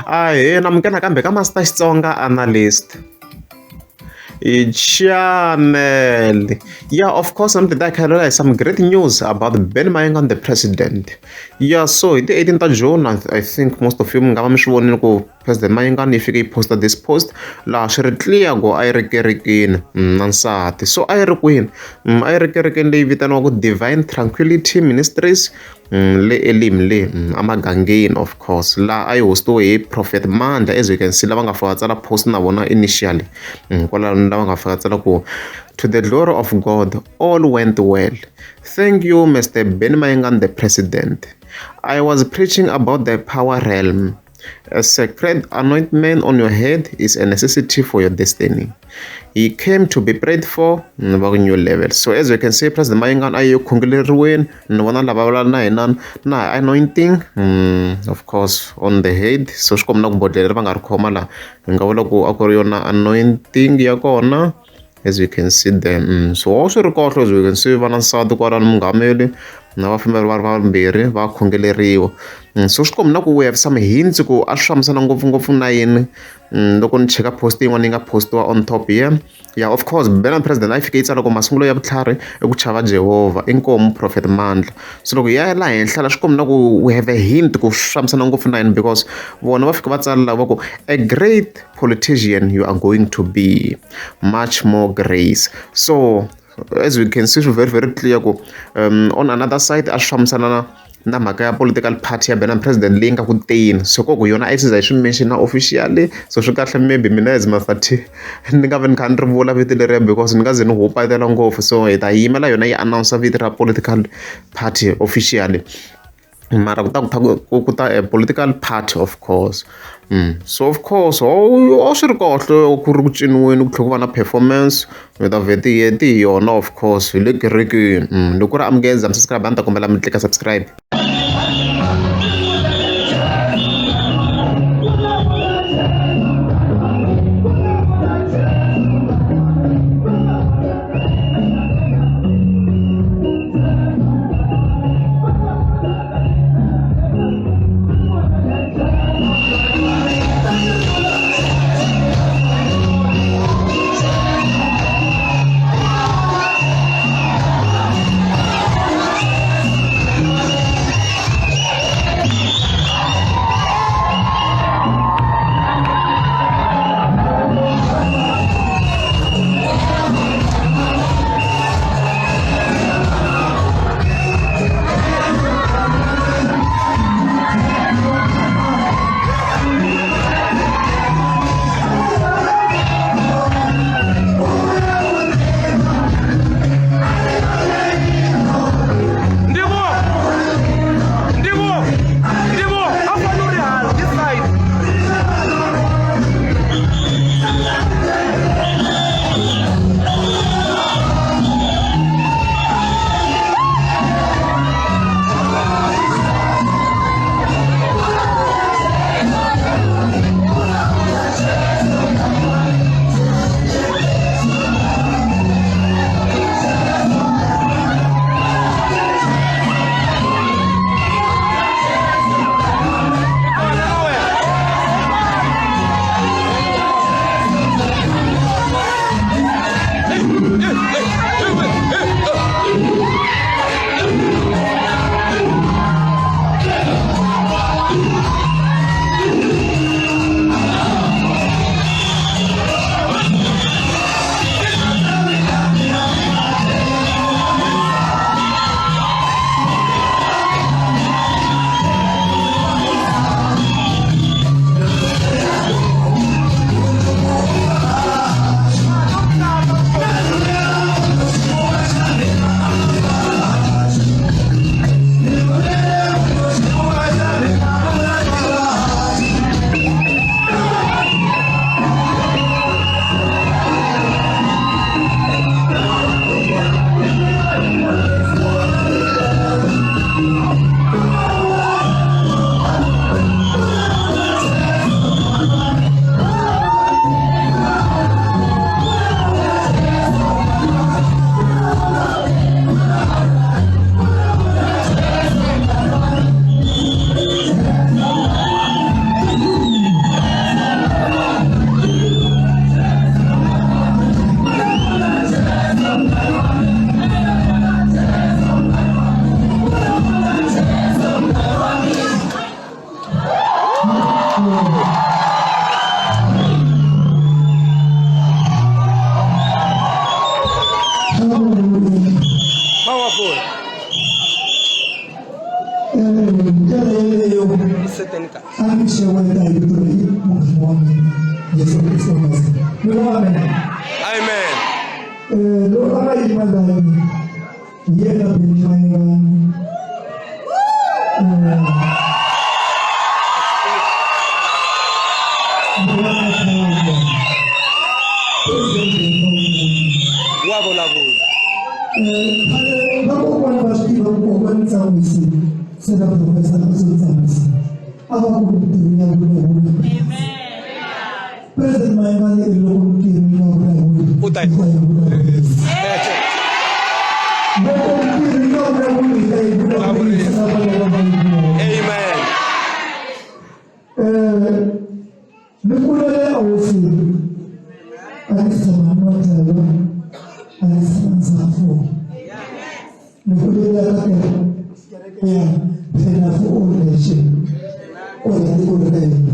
Ahee namukela nakambe ka Master Xitsonga Analyst channel. Yeah, of course, I'm the hi some great news about Ben Mayengani, the president. Yeah, so hi ti 18 ta June, I think most of you mi nga va mi swi vonile ku President Mayengani yi fike yi posta this post laha swi ri clear ku a yi ri kerekeni na nsati. So a yi ri kwini? A yi ri kerekeni leyi vitaniwaka Divine Tranquility Ministries le Elim le emagangeni of course laha a yi hostiwe hi Prophet Mandla as you can see lava nga fika va tsala post na vona initially kwalano lava nga fika tsala ku to the glory of God all went well. Thank you Mr. Benny Mayengani the president. I was preaching about the power realm. A sacred anointment on your head is a necessity for your destiny. He came to be prayed for va ku new level. So as you can see, President Mayengani a yi khongeleriweni ni vona lava vulavula na hina na anointing of course on the head. So swi komba na ku bodlhela leri va nga ri khoma laha hi nga vula ku a ku ri yona anointing ya kona as you can see there. So swi ri kahle as you can see va na nsati kwalano munghameli na va famba va ri vambirhi va khongeleriwa. So swi komba na ku we have some hints ku a swi fambisana ngopfungopfu na yini loko ni cheka post yin'wana yi nga postiwa on top here. Yeah, of course Bela President a yi fike yi tsala ku masungulo ya vutlhari i ku chava Jehovha inkomu Prophet Mandla. So loko hi ya la henhla la swi komba na ku we have a hint ku swi fambisana ngopfu na yini because vona va fika va tsala la va ku a great politician you are going to be much more grace. So as we can see swi very very clear ku on another side a swi fambisana na mhaka ya political party ya Bela President leyi nga ku teni so ko ku yona a yi za yi swi mention officially so swi kahle maybe mina as Master T ni nga vi ni kha ni ri vula vito leriya because ni nga ze ni hupatela ngopfu so hi ta yimela yona yi announce vito ra political party officially mara ku ta ku ku ta a political party of course. So of course a swi ri kahle ku ri ku ciniweni ku tlhela ku va na performance hi ta vhete hi hi yona of course hi le kerekeni loko ku ri a mi nge za mi subscribe a ni ta kombela mi tlika subscribe. Powerful. Ndlela yeleyo Certain ka. a mi xeweta hi vito ra munghana wa mina Yesu Kreste wa Nazareta. Mi ngo amen. Amen. Loyi a nga yima lani hi yena Benny Mayengani. N'wana President Benny Mayengani. Wa vulavula. Khale vakokwana va swi tiva ku kokwani Ntsan'wisi se na professor Nkosi Ntsan'wisi a va ku ntirho ya vulavula. President Mayengani i loko ntirho ya vulavula U ta yi yi vulavurisa. Loko ntirho ya vulavula yi ta yi vulavurisa na vana va va yi vona. Amen. Ni kulele ehofini a ni si tshama ni nwa byalwa a ni si tshama ni dzaha fole ni kulele ka kereke ya Phenafu All Nation kwala tikweni ra hina.